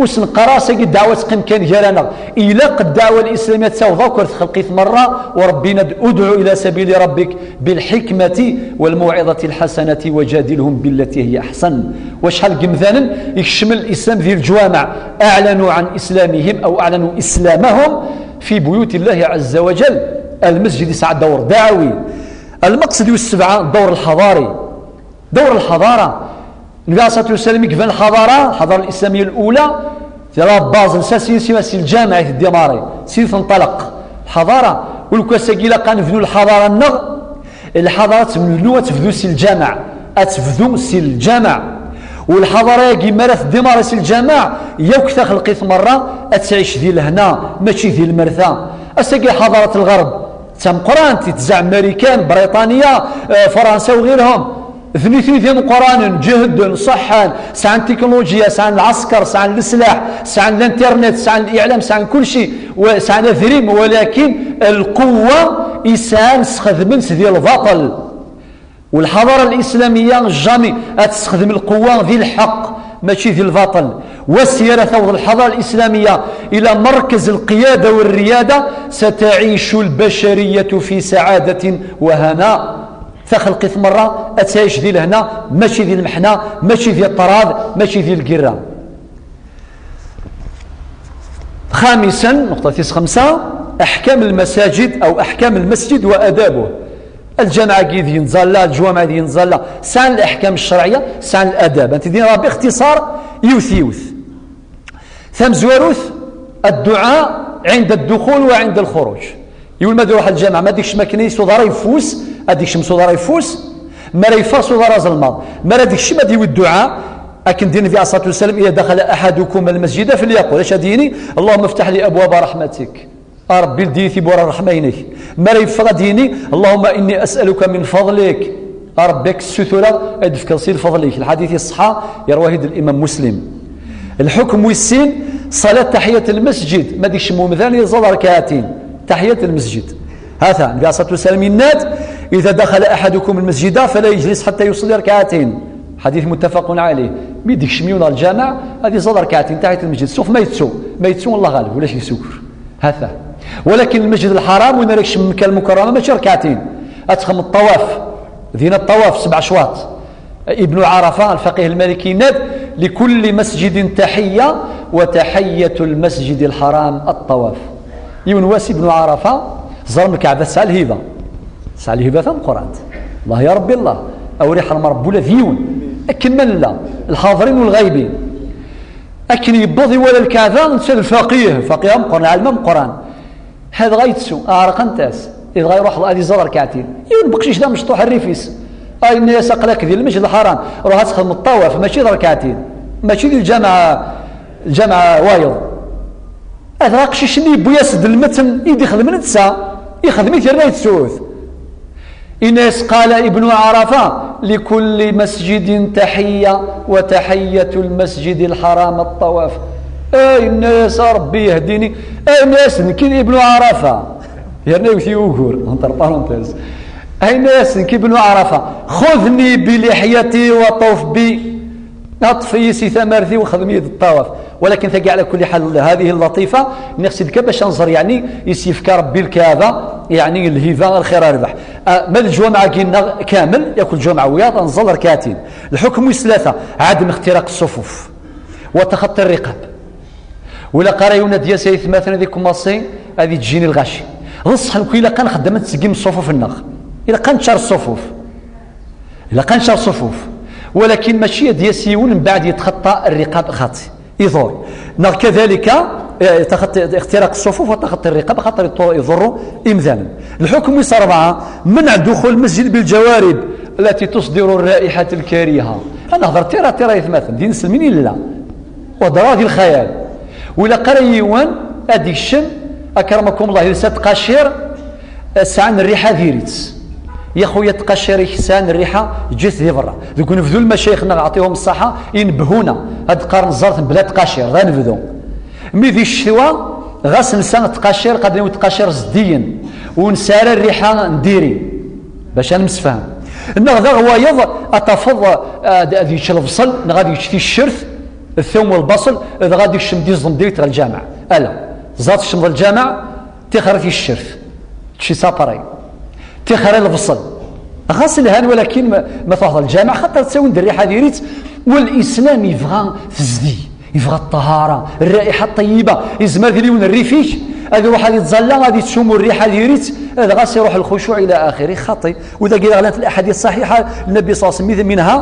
Ur s-neqqar ara sagi ddeɛwa teqqim kan gar-aneɣ. Ilaq ddeɛwa lislamiyya ad taweḍ akk ar txelqit merra, u Rebbi yenna-d: "Udɛu ila sabili rabbik bilḥikmati walmawɛiḍati lḥasanati wajadilhum billati hiya aḥsan." Wacḥal n yemdanen ikecmen lislam di leǧwameɛ, aɛlanu ɛan islamihim aw aɛlanu islamahum fi buyuti Llahi ɛazza wa jal. Lmesǧid yesɛa dawr ddaɛwi. Lmeqsed wis sebɛa, dawr lḥadari. Dawr lḥadara. Nnbi ɛalayhi ṣṣalatu wassalam i iban lḥadara, lḥadara lislamiyya lula, tella base, lsas-ines si lǧameɛ i teddi mari, si tenṭalaq lḥadara. U lkas-agi ilaq ad nebnu lḥadara-nneɣ. Lḥadara ad tebnu, ad tebdu si lǧameɛ, ad tebdu si lǧameɛ. U lḥadara-agi mi ara teddi mari si lǧameɛ, yakk taxelqit merra ad tɛic di lehna, mačči di lmerta. Ass-agi ḥadarat lɣerb d tameqqrant, itezzeɛ Marikan, Briṭanya, eh, Fransa u ɣirhum. D nitni d imeqqranen, ǧehden, ṣeḥḥan, sɛan tiknuluǧya, sɛan lɛesker, sɛan leslaḥ, sɛan l'internet, sɛan liɛlam, sɛan kulci, wa-, sɛan adrim, walakin lquwwa i sɛan sxedmen-tt di lbaṭel. U lḥadara lislamiyya jamais ad tessexdem lquwwa di lḥeqq, mačči di lbaṭel. Wass ara taweḍ lḥadara lislamiyya ila merkez lqiyada walriyada, ستعيش البشرية في سعادة وهناء. Taxelqit merra ad tɛic di lehna, mačči di lmeḥna, mačči di ṭṭrad, mačči di lgirra. خامسا, nuqṭa tis xemsa, أحكام المساجد أو أحكام المسجد وآدابه. Lǧameɛ-agi d yenẓalla, lǧwameɛ d yenẓalla, sɛan leḥkam ccerɛiyya, sɛan ladab. Ad t-id-ini Rebbi ixtiṣar, yiwet yiwet. Tamezwarut, الدعاء عند الدخول وعند الخروج. Yiwen ma ad iruḥ lǧameɛ, ma ad ikcem akken s uḍar ayeffus, ad ikcem s uḍar ayeffus. Mi ara yeffeɣ, s uḍar azelmaḍ. Mi ara d-ikcem, ad yawi dduɛa. Akken d-yenna Nnbi ɛalayhi ṣṣalatu wassalam: "إذا دخل أحدكم المسجد فليقل", acu ad yini? "اللهم افتح لي أبواب رحمتك". A Rebbi, ldi-yi tiwwura n ṛṛeḥma-inek. Mi ara yeffeɣ, ad d-yini: "اللهم إني أسألك من فضلك". A Rebbi, ad k-ssutureɣ ad d-tefkeḍ si lfeḍl-ik. Lḥadit iṣeḥḥa, yerwa-t-id limam Muslim. Lḥukm wis sin, ṣalat taḥiyat lmesǧid. Ma ad ikcem umdan, iẓẓal rekɛatin. Taḥiyat lmesǧid. Ha-t-a, Nnbi ɛalayhi ṣṣalatu wassalam yenna-d: "إذا دخل أحدكم المسجد فلا يجلس حتى يصلي ركعتين". Ḥadit muttafaqun ɛalayh. Mi d-ikcem yiwen ɣer lǧameɛ, ad iẓẓal rekɛatin, taḥiyat lmesǧid. Sauf ma yettu. Ma yettu, Allah ɣaleb, ulac deg-s ugur. Ha-t-a. Walakin lmesǧid lḥaram, win ara ikcem Mekka lmukarrama, mačči rekɛatin. Ad txedmeḍ ṭṭawaf. Dina ṭṭawaf, sebɛ cwaṭ. Ibnu Ɛarafa, lfaqih lmaliki, yenna-d: "لكل مسجد تحية، وتحية المسجد الحرام الطواف". Yiwen wass, Ibnu Ɛarafa, ẓerm Lkaɛba tesɛa lhiba. Tesɛa lhiba tameqqrant. Allah, ya Rebbi, Allah. Awer iḥrem Rebbi ula d yiwen. Akken ma nella, lḥaḍrin u lɣaybin. Akken yewweḍ iwala Lkaɛba, netta d lfaqih, faqih ameqqran, ɛalem ameqqran. Ha dɣa yettu, ɛerqent-as. Dɣa iruḥ ad iẓẓal rekɛatin. Yiwen n weqcic d amecṭuḥ rrif-is. A, yenna-yas: "Aql-ak di lmesǧid lḥaram, ruḥ ad txedmeḍ ṭṭawaf, mačči d rekɛatin, mačči di lǧameɛ, lǧameɛ wayeḍ." A dɣa aqcic-nni yewwi-yas-d lmetn i d-ixdem netta, ixdem-it yerna yettu-t. Ines قال ابن عرفة: "لكل مسجد تحية، وتحية المسجد الحرام الطواف". Ay, yenna-yas: "A Rebbi, yehdini." Ay, yenna-yas: "Nekk d Ibnu Ɛarafa." Yerna yewwet-iyi ugur, entre parenthèses. Ay, yenna-yas: "Nekk Ibnu Ɛarafa. خذني بلحيتي وطف بي." Ṭṭef-iyi si tamart-iw, xdem-iyi-d ṭṭawaf. Walakin tagi, ɛla kulli ḥal, hadihi llatifa, nniɣ-tt-id kan bac ad nẓer, yeɛni, is yefka Rebbi Lkaɛba, yeɛni, lhiba, lxir rrbeḥ. Ah, ma d leǧwameɛ-agi-nneɣ kamel, yakk leǧwameɛ wiyaḍ, ad nẓall rekɛatin. Lḥukm wis tlata, ɛadem ixtiraq ṣṣufuf. Wa taxaṭṭi rriqab. Ur ilaq ara yiwen ad d-yas, ay atmaten, ad ikumaṣi, ad yeǧǧini lɣaci. D ṣṣeḥ, nekk ilaq ad nxeddem ad nettseggim ṣṣufuf-nneɣ. Ilaq ad neččar ṣṣufuf. Ilaq ad neččar ṣṣufuf. Walakin mačči ad d-yas yiwen mbeɛd yetxaṭṭa rriqab xaṭi. Iḍur. Neɣ kadalika, eh, taxaṭ-, ixtiraq ṣṣufuf wa taxaṭṭi rriqab, xaṭer iḍur-, iḍurru imdanen. Lḥukm wis rebɛa, منع دخول المسجد بالجوارب التي تصدر الرائحة الكريهة. Ad nehder tira, tira, ay atmaten, d inselmen i nella. Ur hedreɣ ara di lxayal. Ur ilaq ara yiwen ad ikcem Akramakum Allah, yusa tqacir, eh, sɛan rriḥa diri-tt. Ya xuya, tqacir-ik sɛan rriḥa, ǧǧet di berra. Deg unebdu lmacayix-nneɣ, ɛṭihum ṣṣaḥa, inebhuna. Ad qqaren ẓẓerten bla tqacir, d anebdu. Mi di ccetwa, ɣas nsa tqacir, qadrin tqacir zeddiyen. Ur nesɛi ara rriḥa n diri. Bac ad nemsefham. Neɣ daɣ wayeḍ, ad tafeḍ, eh, ad, ad yečč lebṣel, neɣ ad yečč ticcert, thum u lbaṣel, dɣa ad yekcem d iẓem direct ɣer lǧameɛ. Ala, ẓer tecmeḍ lǧameɛ, tixer ticcert. Tečči sapray. Tixer lebṣel. Ɣas lhan, walakin ma, ma truḥeḍ lǧameɛ, xaṭer ttawin-d rriḥa diri-tt, walislam yebɣa tezdi, yebɣa ṭṭahara, rraiḥa ṭṭeyyiba, yezmer ad yili yiwen rrif-ik, ad iruḥ ad ittẓalla, ad ittumu rriḥa diri-tt, ad ɣas iruḥ lxucuɛ ila axiri, xaṭi. Wi dagi daɣ llant laḥadit ṣaḥiḥa, Nnabi ṣalla Llahu ɛalayhi wa sallam, minha,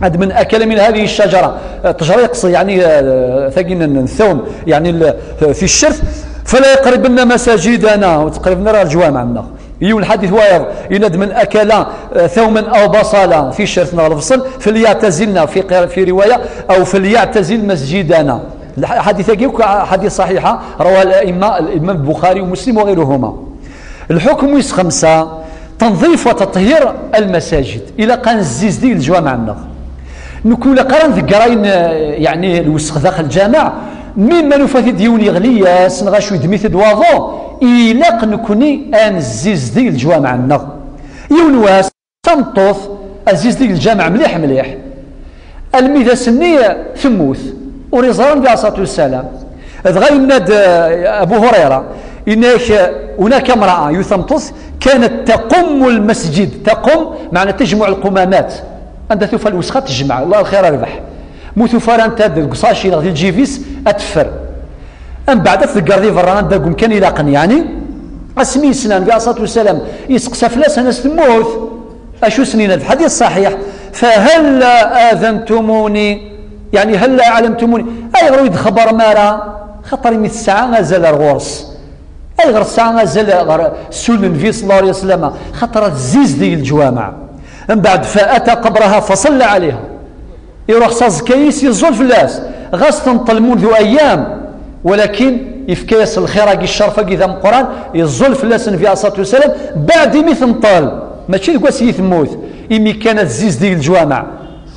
ad من أكل من هذه الشجرة, eh, ṭṭejra yeqṣed, yeɛni, eh, tagi n, n thum, yeɛni l-, ticcert, فلا يقربن مساجدنا, ur ttqerriben ara ɣer leǧwameɛ-nneɣ. Yiwen lḥadit wayeḍ, yenna-d من أكل, eh, ثوما أو بصلا, ticcert neɣ lebṣel, فليعتزلنا, في قراءة, في رواية, أو فليعتزل مسجدنا. Lḥadit-agi akk ḥadit ṣaḥiḥa, رواه الأئمة, الإمام البخاري ومسلم وغيرهما. Lḥukm wis xemsa, تنظيف وتطهير المساجد. Ilaq ad nzizdig leǧwameɛ-nneɣ. Nekk ur ilaq ara nḍegger ayen, eh, yeɛni lwesx daxel lǧameɛ, mi ma nufa-t-id yiwen yeɣli-yas, neɣ acu yeddem-it-id waḍu, ilaq nekni ad nzizdig leǧwameɛ-nneɣ. Yiwen wass, tameṭṭut, ad tzizdeg lǧameɛ mliḥ mliḥ. Almi d ass-nni temmut, ur iẓri Nnbi alayhi ṣṣalatu wassalam. Dɣa yenna-d, eh, Abu Hurayra, yenna-ak, eh, هناك امرأة, yiwet tameṭṭut, كانت تقم المسجد, تقم, meɛna تجمع القمامات. Anda tufa lwesxa tejmeɛ, Allah lxir rbeḥ. Mu tufa ara anta deg usaci neɣ di lǧib-is, ad teffer. Mbeɛd ad tdegger di berra, anda deg umkan ilaqen, yeɛni. Asmi yesla Nnbi alayhi ṣṣalatu wassalam, yesteqsa fell-asen, as temmut. Acu sen-yenna lḥadit ṣṣaḥiḥ? فهلا آذنتموني, yeɛni هلا علمتموني. Ayɣer ur yi-d-txebbrem ara? Xaṭer imi tesɛa azal ar ɣur-s. Ayɣer tesɛa azal ɣer ssul n Nnbi ṣalla Llahu ɛalayhi wa sallam? Xaṭer ad tzizdeg leǧwameɛ. Mbeɛd, فأتى قبرها فصلى عليها. Iruḥ s aẓekka-is, yeẓẓul fell-as. Ɣas tenṭel منذ أيام, walakin yefka-yas lxir-agi, ccerf-agi d ameqqran, yeẓẓul fell-as Nnbi alayhi ṣṣalatu wassalam, mbeɛd imi tenṭel, mačči deg wass i temmut, imi kan ad tzizdeg leǧwameɛ.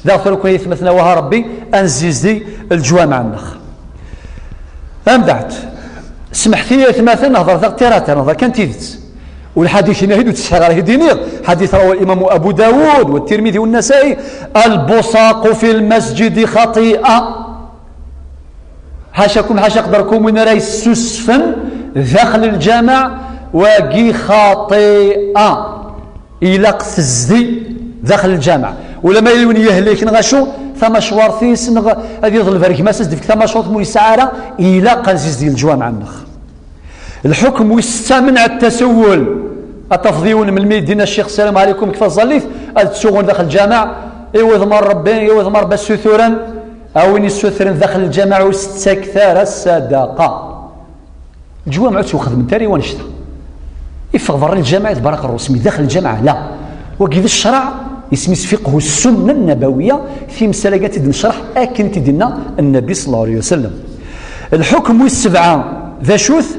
Daɣ tura kan aytmaten, awah a Ṛebbi, ad nzizdig leǧwameɛ-nneɣ. Mbeɛd, semḥet-iyi aytmaten, nehḍer daɣ tirata, nehḍer kan tidet. Ur lḥadit-nni ur ttsetḥiɣ ara ad t-id-iniɣ. حديث رواه الإمام أبو داود والترمذي والنسائي: البصاق في المسجد خطيئة. حاشاكم، حاشا قدركم، وين راه يسوسفن داخل الجامع واقي خطيئة. Ilaq tezdi daxel lǧameɛ. Ula ma yili win yehliken, neɣ acu, tamacwart-is, neɣ ad yeḍleb ar gma-s ad s-d-yefk tamacwart, ma ur yesɛi ara, ilaq ad nzizdig leǧwameɛ-nneɣ. Lḥukm wis setta, منع التسول. Ad tafeḍ yiwen melmi d-yenna Ccix, السلام عليكم, kfa ẓẓallit, ad tsuɣun daxel lǧameɛ, iwedmer Rebbi, iwedmer Rebbi, ad suturen, a win yessutren daxel lǧameɛ ur s-ttakket ara ssadaqa. Leǧwameɛ ur ttwaxedment ara i wanect-a. Iffeɣ berra n lǧameɛ, yetberraq ṛṛus, mi daxel lǧameɛ, la. Wagi d ccṛeɛ, isem-is fiqhu ssunna nnabawiya, timsal-agi ad tt-id-necṛeḥ akken i t-id-yenna Nnbi ṣalla Llahu ɛalayhi wa sallam. Lḥukm wis sebɛa, d acu-t?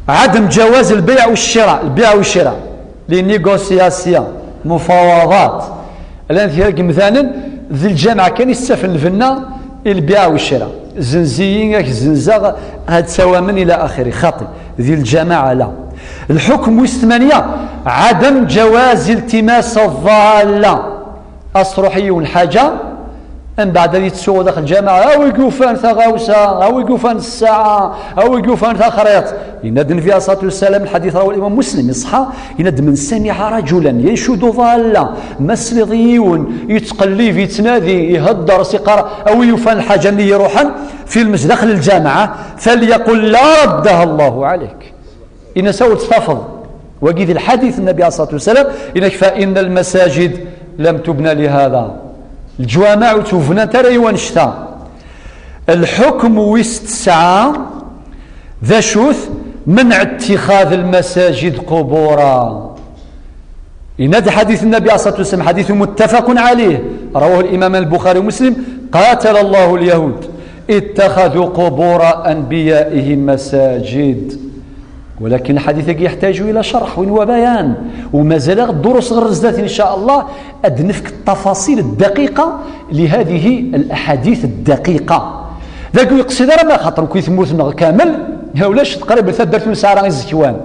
عدم جواز البيع والشراء, lbiɛ u ccira. Les négociations, mufawaḍat. Llan kra n yemdanen, di lǧameɛ kan i s-ttafen lbenna i lbiɛ u ccira. Zenz-iyi, ad k-zenzeɣ, ad tawamen ila axiri. Xaṭi, di lǧameɛ la. Lḥukm wis tmanya, عدم جواز التماس الضالة. Ad s-truḥ i yiwen lḥaǧa, mbeɛd ad yettuɣ daxel lǧameɛ, a wi yufan taɣawsa, a wi yufan ssaɛa, a wi yufan taxriḍt. Yenna-d Nnbi alayhi ṣṣalatu wassalam, lḥadit rawahu Imam Muslim, iṣeḥḥa, yenna-d: من سمع رجلا ينشد ضالة, ma tesliḍ i yiwen yettqellib, yettnadi, ihedder, s-iqqar a wi yufan lḥaǧa-nni iruḥen, fi lmesjid, daxel lǧameɛ, فليقل: لا ردها الله عليك. Yenna-as a ur tt-tafeḍ. Wagi d lḥadit n Nnbi alayhi ṣṣalatu wassalam, yenna-k: فإن المساجد لم تبن لهذا. Leǧwameɛ ur ttwabnant ara i wanect-a. Lḥukm wis tesɛa, d acu-t? منع اتخاذ المساجد قبورا. Yenna-d ḥadit n Nnbi alayhi ṣṣalatu wassalam, حديث متفق عليه، رواه الإمام البخاري ومسلم: قاتل الله اليهود اتخذوا قبور أنبيائهم مساجد. ولكن الحديث يحتاج إلى شرح وبيان، ومازال غدوروس غير زدات إن شاء الله، أد نفك التفاصيل الدقيقة لهذه الأحاديث الدقيقة. ذاك يقصد راه ما خاطر كي ثموت نغ كامل، هاولاش تقريبا ثدرت من سعران الزكوان.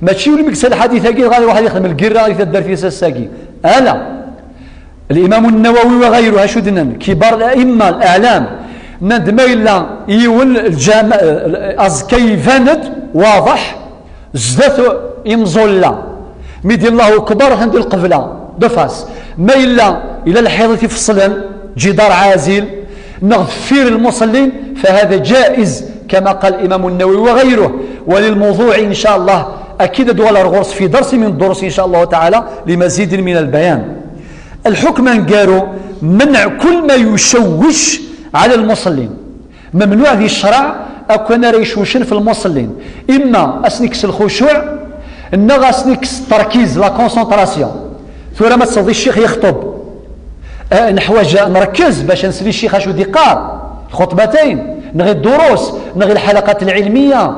ماشي يولي مكسل الحديث هاكي غادي واحد يخدم القيرة غادي ثدرت في ساساكي. ألا الإمام النووي وغيره، شو دنن؟ كبار الأئمة الأعلام. نند ما إلا يول الجامع، أزكي فند واضح، زدت إمزولا. ميدي الله أكبر عند القبلة دفاس. ما إلا إلى الحيض في فصلا، جدار عازل، نغفير المصلين، فهذا جائز كما قال الإمام النووي وغيره. وللموضوع إن شاء الله أكيد دوال الغرس في درس من الدروس إن شاء الله تعالى لمزيد من البيان. الحكم نقارو منع كل ما يشوش على المصلين. ممنوع ذي الشرع أكون راه يشوشن في المصلين، إما أسنكس الخشوع، إما أسنكس التركيز، la concentration. ثورة ما تصدي الشيخ يخطب، آه، نحوج نركز باش نسلي الشيخ أشو ديقار، الخطبتين، نغي الدروس، نغي الحلقات العلمية،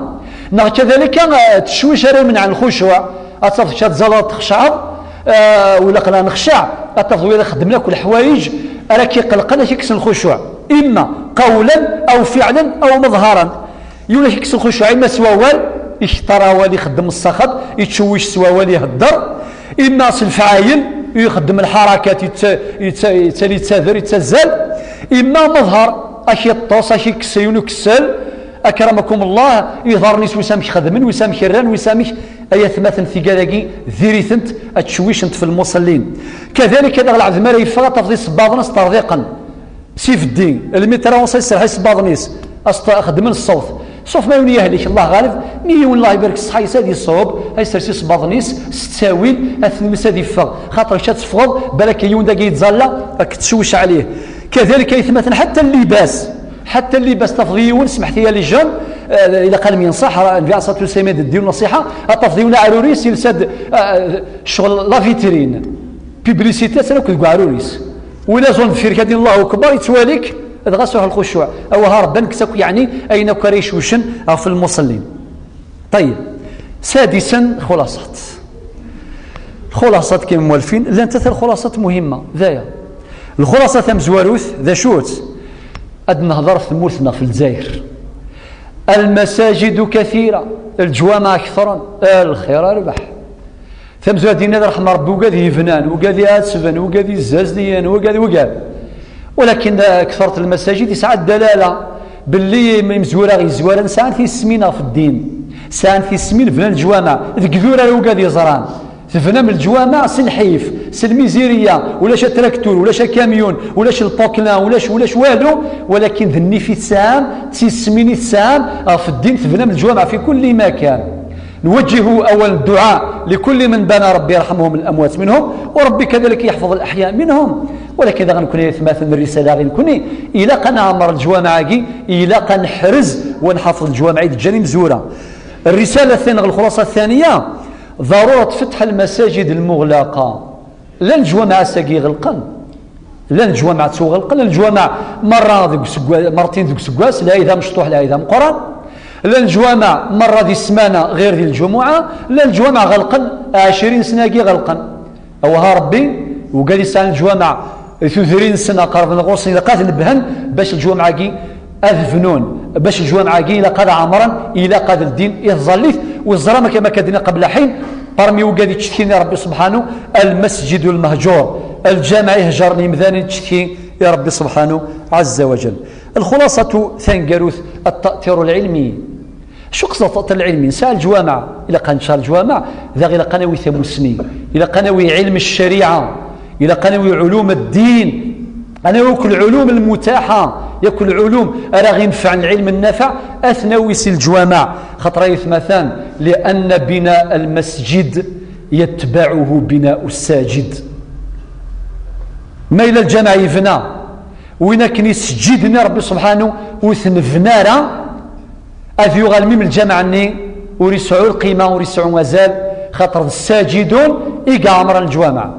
نغي كذلك، آه، تشويش راه من عن الخشوع. أتفضل شاد زلط خشعر، آه، ولا قلنا نخشع، أتفضل ولا خدمنا كل حوايج، أرا كي قلقنا كي كسن الخشوع، إما قولا أو فعلا أو مظهرا. يولا كي كسن الخشوع، إما سواوال، يختار والي يخدم الصخب، يتشوش سواوال يهدر، إما سلفعايل، يخدم الحركات، يت-، يت-، يتسالي يتساذر، يتسزل، إما مظهر، أكي الطوس، أكي كسيون وكسل، أكرمكم الله، يظهر نيس وسامك خدمن، وسامك الران، وسامك أي أثماثن ثقالكي، ذيريثنت، أتشويشنت في المصلين. كذلك هذا العبد ما يفغى تفضي صباغنا سترضيقا. سيف الدين، المتر ونص يسرح صباغنيس، أست-، أخدم الصوت. صوف ما يوني يهلك، الله غالب، مي يون الله يبارك الصحة يسادي الصوب، هاي سرسي صباغنيس، ستاويل، أثنمس هذه يفغ. خاطر شات تفغض، بالك يون داك يتزلى، راك تشوش عليه. كذلك يثمثن حتى اللباس، حتى اللباس تفضيون، سمحت لي لي جون، آه، إلا قال مين صح، راه النبي عليه الصلاة والسلام يدي النصيحة، تفضيون عروريس يلسد، آه، شغل la vitrine، publicité، سنة كنت عروريس. ولا زون في كدين الله أكبر، يتواليك، هذا غسوح الخشوع. أو هارب بنك سكو، يعني، أين كريش وشن، آه، في المصلين. طيب، سادسا، خلاصة. خلاصة كيما موالفين، لان تثل خلاصة مهمة، ذايا. الخلاصة ثم زواروث، ذا شوت. أد نهضر في مورثنا في الجزائر. المساجد كثيرة، الجوامع كثرا، الخير ربح. ثم زوادين هذا رحمة ربي، وقاد يبنان، وقاد يعتبن، وقاد يزازدين، وقاد، وقاد. ولكن كثرة المساجد يسعى الدلالة باللي مزورة غير زوارة نسعى في السمينة في الدين. سعى في السمين بنى الجوامع، ذكذورة وقاد يزران. تبنى من الجوامع سلحيف، سلميزيرية، ولاش تراكتور، ولاش كاميون، ولاش البوكلان، ولاش، ولاش والو، ولكن ذني في السام، تسميني السام، آه، في الدين تبنى من الجوامع في كل مكان. نوجه أول الدعاء لكل من بنى، ربي يرحمهم الأموات منهم، وربي كذلك يحفظ الأحياء منهم. ولكن إذا غنكون يتماثل الرسالة غير نكوني، إلا قنعمر الجوامع كي، إلا قنحرز ونحافظ الجوامع عيد الجاني مزورة. الرسالة الثانية، الخلاصة الثانية، ضرورة فتح المساجد المغلقة. لا الجوامع ساقي غلقن، لا الجوامع تسو غلقن، لا الجوامع مرة ذوك سكوا-، مرتين ذوك سكواس، لا إذا مشطوح، لا إذا مقران، لا الجوامع مرة ذي السمانة غير ذي الجمعة، لا الجوامع غلقن، عشرين سنة كي غلقن. أوها ربي، وقال يسعى الجوامع ثوثرين سنة قرب الغوصين لقات نبهن باش الجوامع كي أذفنون، باش الجوامع كي إلا قاد عمرا، إلا قاد الدين، إذ ظليت، والزرامة كما كدنا قبل حين، برمي وقال يتشتكيني ربي سبحانه، المسجد المهجور، الجامع يهجرني مذان تشتكي يا ربي سبحانه عز وجل. الخلاصة ثانقروث التأثير العلمي. شو قصد التأثير العلمي؟ نساء الجوامع، إلا قنشار الجوامع، ذا غير قنوي ثمسني، إلا قنوي علم الشريعة، إلا قنوي علوم الدين، أنا ياك العلوم المتاحة، ياك العلوم راه ينفع العلم النافع، أثنوي سي الجوامع، خطر يثمثان، لأن بناء المسجد يتبعه بناء الساجد. ما إلى الجامع يبنى، وين كان يسجدني ربي سبحانه وثنفنارا، أذ يغال ميم الجامع ني، وريسعو القيمة وريسعو مازال، خاطر الساجدون إيقا عمر الجوامع.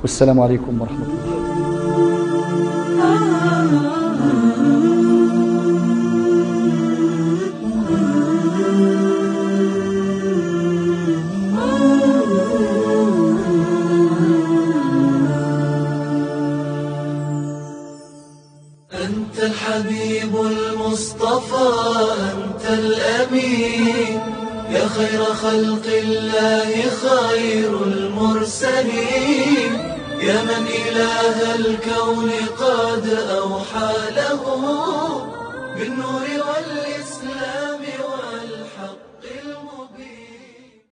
والسلام عليكم ورحمة الله. أنت الحبيب المصطفى، أنت الأمين، يا خير خلق الله، خير المرسلين، يا من إله الكون قد أوحى له بالنور والإسلام.